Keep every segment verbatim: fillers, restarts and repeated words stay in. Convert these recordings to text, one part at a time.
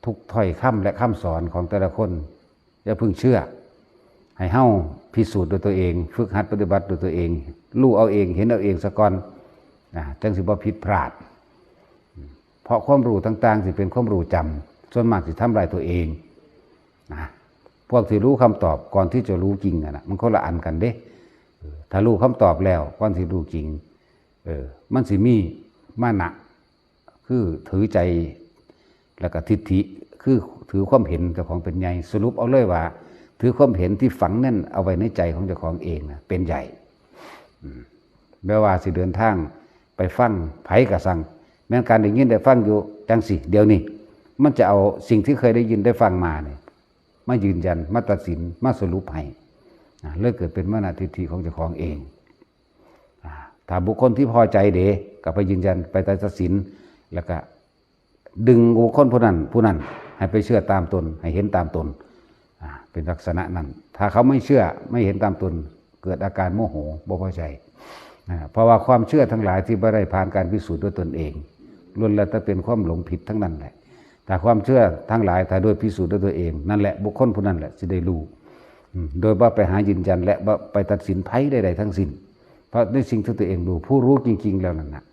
ทุกถ้อยคำและคำสอนของแต่ละคน อย่าเพิ่งเชื่อ ให้เฮาพิสูจน์ด้วยตัวเอง ฝึกหัดปฏิบัติด้วยตัวเอง รู้เอาเอง เห็นเอาเองซะก่อนนะ จั่งสิบ่ผิดพลาด เพราะความรู้ต่างๆ สิเป็นความรู้จำ ส่วนมากสิทำลายตัวเองนะ พวกที่รู้คำตอบก่อนที่จะรู้จริงอะนะ มันคนละอันกันเด้ เออ ถ้ารู้คำตอบแล้วก่อนที่รู้จริง เออ มันสิมีมานะ คือถือใจ แล้วก็ทิฏฐิ คือถือความเห็นเจ้าของเป็นใหญ่ สรุปเอาเลยว่า ถือความเห็นที่ฝังแน่นเอาไว้ในใจของเจ้าของเองนะ เป็นใหญ่ อืม แม้ว่าสิเดินทางไปฟังไผกะซัง แม้นการได้ยินได้ฟังอยู่จั่งซี้ เดี๋ยวนี้ มันจะเอาสิ่งที่เคยได้ยินได้ฟังมาเนี่ย มายืนยัน มาตัดสิน มาสรุปให้นะ เลยเกิดเป็นมานะทิฏฐิของเจ้าของเอง อ่า ถ้าบุคคลที่พอใจเด้ ก็ไปยืนยัน ไปตัดสิน แล้วก็ดึงบุคคลผู้นั้น ผู้นั้นให้ไปเชื่อตามตน ให้เห็นตามตน อ่า เป็นลักษณะนั้น ถ้าเขาไม่เชื่อ ไม่เห็นตามตน เกิดอาการโมโห บ่พอใจ อ่า เพราะว่าความเชื่อทั้งหลายที่บ่ได้ผ่านการพิสูจน์ด้วยตนเอง ล้วนแล้วแต่เป็นความหลงผิดทั้งนั้นแหละ ถ้าความเชื่อทั้งหลาย ถ้าโดยพิสูจน์ด้วยตัวเอง นั่นแหละ บุคคลผู้นั้นแหละสิได้รู้ อืม โดยบ่ไปหายืนยัน และบ่ไปตัดสินไผใดๆทั้งสิ้น เพราะในสิ่งที่ตัวเองรู้ ผู้รู้จริงๆแล้วนั่นน่ะ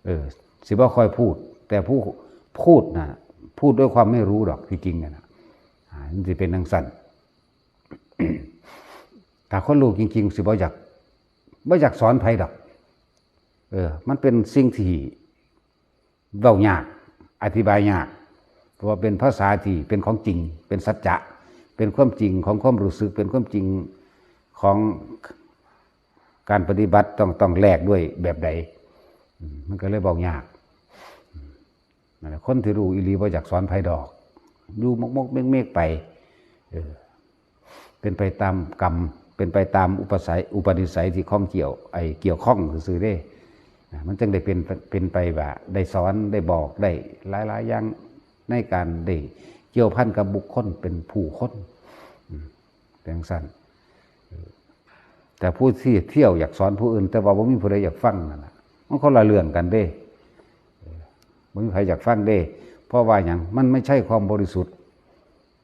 เออ สิบ่ค่อยพูด แต่ผู้พูดน่ะ พูดด้วยความไม่รู้ดอก ที่จริงน่ะนะ อ่า มันสิเป็นจั่งซั้น ถ้าคนรู้จริงๆ สิบ่อยาก บ่อยากสอนไผดอก เออ มันเป็นสิ่งที่เว้ายาก อธิบายยาก เพราะว่าเป็นภาษาที่เป็นของจริง เป็นสัจจะ เป็นความจริงของความรู้สึก เป็นความจริงของการปฏิบัติ ต้อง ต้องแลกด้วยแบบใด อืม มันก็เลยเว้ายาก อืม นั่นแหละ คนที่รู้อีหลีบ่อยากสอนไผดอก อยู่มกๆเมกๆไป เออ เป็นไปตามกรรม เป็นไปตามอุปสัย อุปนิสัยที่ข้องเกี่ยว ไอ้เกี่ยวข้องซื่อๆเด้ นะ มันจึงได้เป็น เป็นไปว่าได้สอน ได้บอก ได้หลายๆอย่าง ในการได้เกี่ยวพันกับบุคคลเป็นผู้คน อืม เป็นจั่งซั้น เออ แต่ผู้ที่เที่ยวอยากสอนผู้อื่น แต่ว่าบ่มีผู้ใดอยากฟังนั่นน่ะ มันคนละเรื่องกันเด้ เออ บ่มีใครอยากฟังเด้ เพราะว่าหยัง มันไม่ใช่ความบริสุทธิ์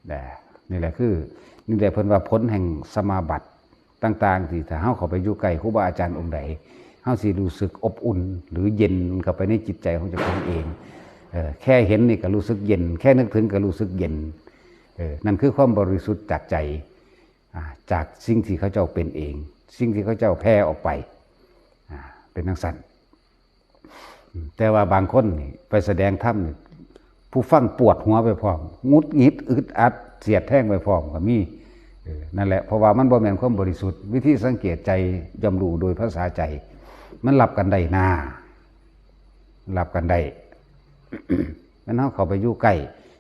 แต่นี่แหละคือ นี่แหละเพิ่นว่าผลแห่งสมาบัติต่างๆ ที่ถ้าเฮาเข้าไปอยู่ใกล้ครูบาอาจารย์องค์ใด เฮาสิรู้สึกอบอุ่น หรือเย็นเข้าไปในจิตใจของเจ้าของเอง เออ แค่เห็นนี่ก็รู้สึกเย็น แค่นึกถึงก็รู้สึกเย็น เออ นั่นคือความบริสุทธิ์จากใจ อ่า จากสิ่งที่เขาเจ้าเป็นเอง สิ่งที่เขาเจ้าแผ่ออกไป อ่า เป็นจั่งซั้น อืม แต่ว่าบางคนนี่ไปแสดงธรรมนี่ ผู้ฟังปวดหัวไปพร้อม หงุดหงิด อึดอัด เสียดแทงไปพร้อมก็มี เออ นั่นแหละ เพราะว่ามันบ่แม่นความบริสุทธิ์ วิธีสังเกตใจย่อมรู้โดยภาษาใจ มันรับกันได้นา รับกันได้ แม่นเฮาเข้าไปอยู่ใกล้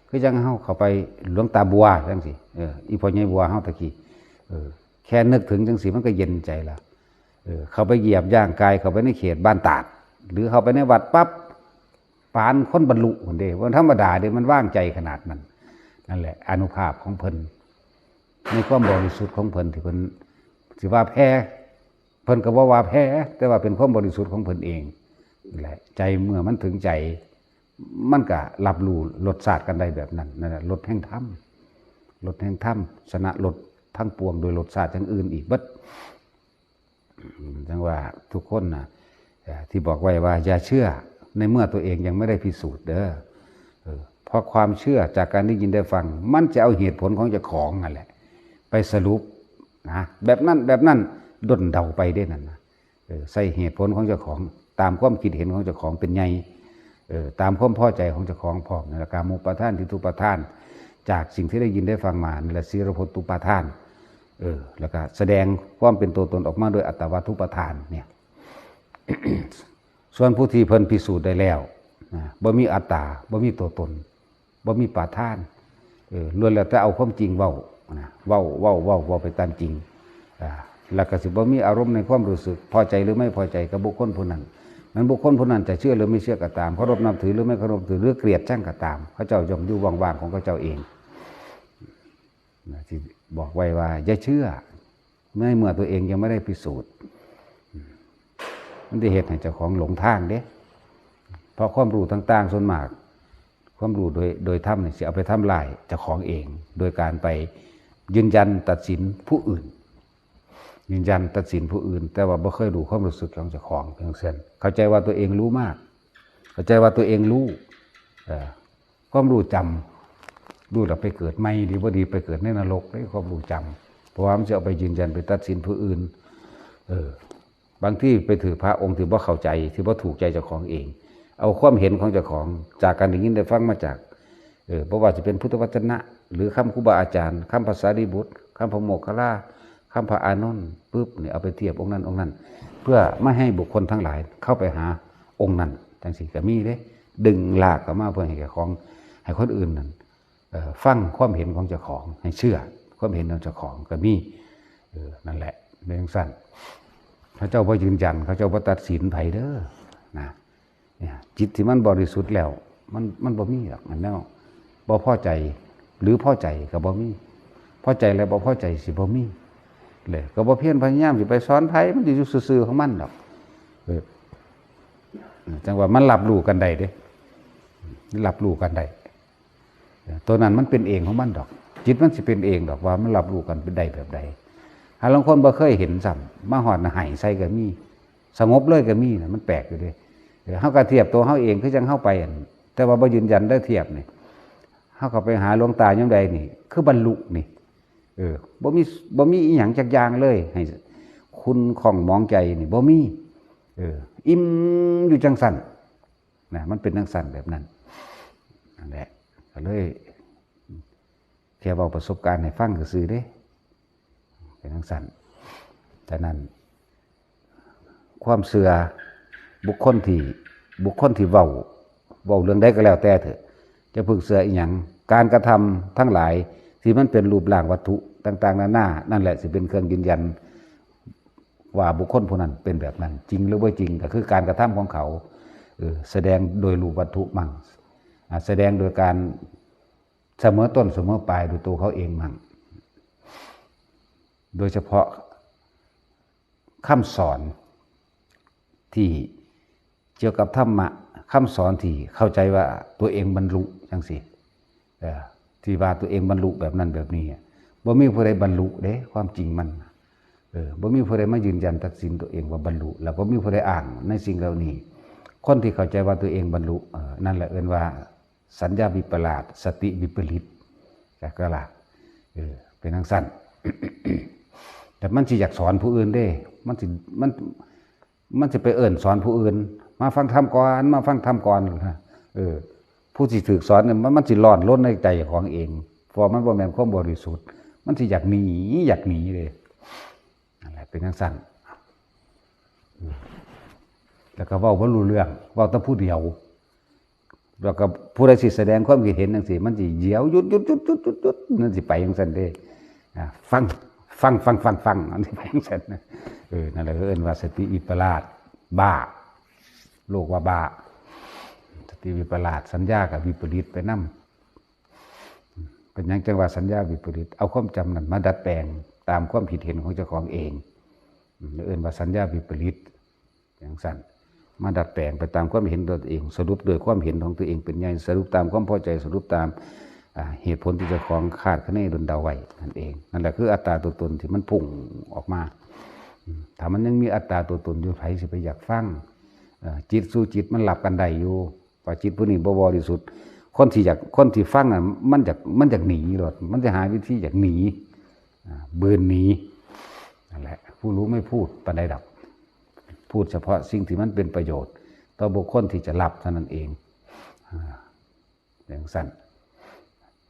คือจั่งเฮาเข้าไปหลวงตาบัวจั่งซี้ เออ อีพ่อใหญ่บัวเฮาตะกี้ เออ แค่นึกถึงจั่งซี้มันก็เย็นใจละ เออ เข้าไปเหยียบย่างกายเข้าไปในเขตบ้านตาด หรือเข้าไปในวัดปั๊บ ปานคนบรรลุพุ้นเด้ บ่ธรรมดาเด้ มันวางใจขนาดนั้น นั่นแหละ อานุภาพของเพิ่น ในความบริสุทธิ์ของเพิ่นที่เพิ่น สิว่าแผ่ เพิ่นก็บ่ว่าแผ่ แต่ว่าเป็นความบริสุทธิ์ของเพิ่นเองแหละ ใจเมื่อมันถึงใจ มันก็รับรู้รสชาติกันได้แบบนั้น นั่นแหละ รสแห่งธรรม รสแห่งธรรม ชนะรสทั้งปวงโดยรสชาติอย่างอื่นอีกเบิด จั่งว่าทุกคนน่ะ เอ่อ ที่บอกไว้ว่าอย่าเชื่อในเมื่อตัวเองยังไม่ได้พิสูจน์เด้อ เออ เพราะความเชื่อจากการได้ยินได้ฟัง มันจะเอาเหตุผลของเจ้าของนั่นแหละ ไปสรุปนะ แบบนั้น แบบนั้น ด้นเดาไปเด้นั่นนะ เออ ใส่เหตุผลของเจ้าของ ตามความคิดเห็นของเจ้าของเป็นใหญ่ เออ ตามความพอใจของเจ้าของพร้อม นั่นแหละ กามุปาทาน ทิฏฐุปาทาน จากสิ่งที่ได้ยินได้ฟังมา นั่นแหละ สีรพจน์ตุปาทาน เออ แล้วก็แสดงความเป็นตัวตนออกมาโดยอัตตวัตถุปาทานเนี่ย ส่วนผู้ที่เพิ่นพิสูจน์ได้แล้วนะ บ่มีอัตตา บ่มีตัวตน บ่มีปาทาน เออ ล้วนแล้วแต่เอาความจริงเว้านะ เว้า เว้า เว้า เว้าไปตามจริง อ่า แล้วก็สิบ่มีอารมณ์ในความรู้สึก พอใจหรือไม่พอใจกับบุคคลผู้นั้น นั้นบุคคลผู้นั้นจะเชื่อหรือไม่เชื่อก็ตาม เคารพนับถือหรือไม่เคารพถือ หรือเกลียดชังก็ตาม เขาเจ้าย่อมอยู่ว่างๆของเขาเจ้าเอง นะ ที่บอกไว้ว่าอย่าเชื่อ ในเมื่อตัวเองยังไม่ได้พิสูจน์ มันจะเฮ็ดให้เจ้าของหลงทางเด้ เพราะความรู้ต่างๆส่วนมาก ความรู้โดย โดยธรรมนี่สิเอาไปทำลายเจ้าของเอง โดยการไปยืนยันตัดสินผู้อื่น ยืนยันตัดสินผู้อื่น แต่ว่าบ่เคยรู้ความรู้สึกของเจ้าของ เพียงเช่น เข้าใจว่าตัวเองรู้มาก เข้าใจว่าตัวเองรู้ เอ่อ ความรู้จำ รู้แล้วไปเกิดใหม่ ดีบ่ดีไปเกิดในนรกเลย ความรู้จำ เพราะว่ามันจะเอาไปยืนยันไปตัดสินผู้อื่น เออ บางทีไปถือพระองค์ที่บ่เข้าใจ ที่บ่ถูกใจเจ้าของเอง เอาความเห็นของเจ้าของ จากการได้ยินได้ฟังมาจาก เออ บ่ว่าจะเป็นพุทธวจนะ หรือคำครูบาอาจารย์ คำพระสารีบุตร คำพระโมคคัลลา คำพระอานนท์ ปุ๊บ นี่เอาไปเทียบองค์นั้นองค์นั้น เพื่อไม่ให้บุคคลทั้งหลายเข้าไปหาองค์นั้น จังซี้ก็มีเด้ ดึงลากเข้ามาเพื่อให้เจ้าของ ให้คนอื่นนั่น เอ่อ ฟังความเห็นของเจ้าของ ให้เชื่อความเห็นของเจ้าของก็มี เออ นั่นแหละ เป็นจังซั่น เขาเจ้าบ่ยืนยัน เขาเจ้าบ่ตัดสินไผเด้อ นะ เนี่ย จิตที่มันบริสุทธิ์แล้ว มัน มันบ่มีดอก อันแนวบ่พอใจ หรือพอใจก็บ่มี พอใจแล้วบ่พอใจสิบ่มีเลย ก็บ่เพียรพยายามสิไปสอนไผ มันสิอยู่ซื่อๆของมันดอก เออ จังว่ามันรับรู้กันได้เด้ รับรู้กันได้ ตัวนั้นมันเป็นเองของมันดอก จิตมันสิเป็นเองดอกว่ามันรับรู้กันเป็นได้แบบใด หาลางคนบ่เคยเห็นซ้ำ มาฮอดน่ะไห้ใส่ก็มี สงบเลยก็มีนะ มันแปลกอยู่เด้ เออ เฮาก็เทียบตัวเฮาเองคือจังเฮาไปอัน แต่ว่าบ่ยืนยันได้เทียบนี่ เฮาก็ไปหาหลวงตายามใดนี่ คือบรรลุนี่ เออ บ่มี บ่มีอีหยังจักอย่างเลย ให้ขุ่นข้องหมองใจนี่ บ่มี เออ อิ่มอยู่จังซั่น นะ มันเป็นจังซั่นแบบนั้น นั่นแหละ ก็เลย แค่เว้าประสบการณ์ให้ฟังซื่อๆเด้ เป็นจังซั่น ฉะนั้น ความเชื่อบุคคลที่ บุคคลที่เว้า เว้าเรื่องใดก็แล้วแต่เถอะ จะเพิ่งเชื่ออีหยัง การกระทำทั้งหลายที่มันเป็นรูปร่างวัตถุต่างๆนานา นั่นแหละสิเป็นเครื่องยืนยัน ว่าบุคคลผู้นั้นเป็นแบบนั้น จริงหรือบ่จริง ก็คือการกระทำของเขา เออ แสดงโดยรูปวัตถุมั่ง อ่า แสดงโดยการเสมอต้นเสมอปลายโดยตัวเขาเองมั่ง โดยเฉพาะคำสอนที่เกี่ยวกับธรรมะ คำสอนที่เข้าใจว่าตัวเองบรรลุจังซี้ เออ ที่ว่าตัวเองบรรลุแบบนั้นแบบนี้อะ บ่มีผู้ใดบรรลุเด้ ความจริงมัน เออ บ่มีผู้ใดมายืนยันตัดสินตัวเองว่าบรรลุ แล้วบ่มีผู้ใดอ้างในสิ่งเหล่านี้ คนที่เข้าใจว่าตัวเองบรรลุ เออ นั่นแหละเอิ้นว่าสัญญาวิปลาส สติวิปริต จักกะละ เออ เป็นจังซั่น แต่มันสิอยากสอนผู้อื่นเด้ มันสิ มัน มันสิไปเอิ้นสอนผู้อื่น มาฟังธรรมก่อน มาฟังธรรมก่อน เออ ผู้ที่ถูกสอนเนี่ย มัน มันสิร้อนรนในใจของเอง เพราะมันบ่แม่นความบริสุทธิ์ มันสิอยากหนี อยากหนีเลย นั่นแหละ เป็นจังซั่น แล้วก็เว้าบ่รู้เรื่อง เว้าแต่ผู้เดียว แล้วก็ผู้ใดสิแสดงความคิดเห็นจังซี้ มันสิเยียว หยุด หยุด หยุด หยุด หยุด หยุด มันสิไปจังซั่นเด้ อ่า ฟัง ฟัง ฟัง ฟัง ฟัง มันสิไปจังซั่นนะ เออ นั่นแหละเอิ้นว่าสติวิปลาส บ้า โลกว่าบ้า สติวิปลาส สัญญาก็วิปริตไปนำ เป็นหยังจังว่าสัญญาวิปริต เอาความจำนั้นมาดัดแปลงตามความคิดเห็นของเจ้าของเอง อืม เอิ้นว่าสัญญาวิปริต จังซั่น มาดัดแปลงไปตามความเห็นตัวเอง สรุปโดยความเห็นของตัวเองเป็นใหญ่ สรุปตามความพอใจ สรุปตาม อ่า เหตุผลที่เจ้าของคาดคะเนดนเดาไว้นั่นเอง นั่นแหละคืออัตตาตัวตนที่มันพุ่งออกมา อืม ถ้ามันยังมีอัตตาตัวตนอยู่ ไผสิไปอยากฟัง เอ่อ จิตสู่จิตมันรับกันได้อยู่ ว่าจิตผู้นี้บ่บริสุทธิ์ คนที่อยาก คนที่ฟังน่ะ มันอยาก มันอยากหนีโลด มันจะหาวิธีอยากหนี อ่า บืนหนี นั่นแหละ ผู้รู้ไม่พูดปานใดดอก พูดเฉพาะสิ่งที่มันเป็นประโยชน์ ต่อบุคคลที่จะรับเท่านั้นเอง อ่า จังซั่น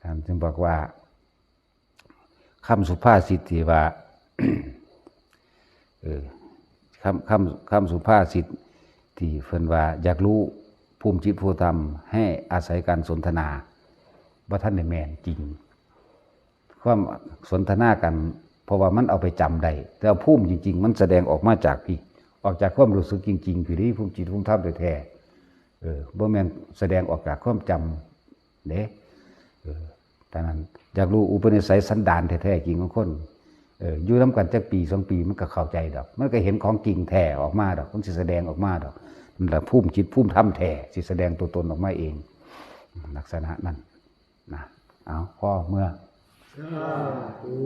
ท่านจึงบอกว่า คำสุภาษิตที่ว่า เออ คำ คำ คำสุภาษิตที่เพิ่นว่า อยากรู้ภูมิจิตภูมิธรรม ให้อาศัยการสนทนา บ่ทันได้แม่นจริง ความสนทนากัน เพราะว่ามันเอาไปจำได้ แต่ว่าภูมิจริงๆ มันแสดงออกมาจากพี้ ออกจากความรู้สึกจริงๆ พี้เด้ ภูมิจิตภูมิธรรมแท้ๆ เออ บ่แม่นแสดงออกจากความจำเด้ เออ ฉะนั้นอยากรู้อุปนิสัยสันดานแท้ๆจริงของคน เออ อยู่นำกันจักปีสองปีมันก็เข้าใจดอก มันก็เห็นของจริงแท้ออกมาดอก มันสิแสดงออกมาดอก นั่นแหละภูมิจิตภูมิธรรมแท้สิแสดงตัวตนออกมาเอง ลักษณะนั้นนะ เอา พอเมือ สาธุ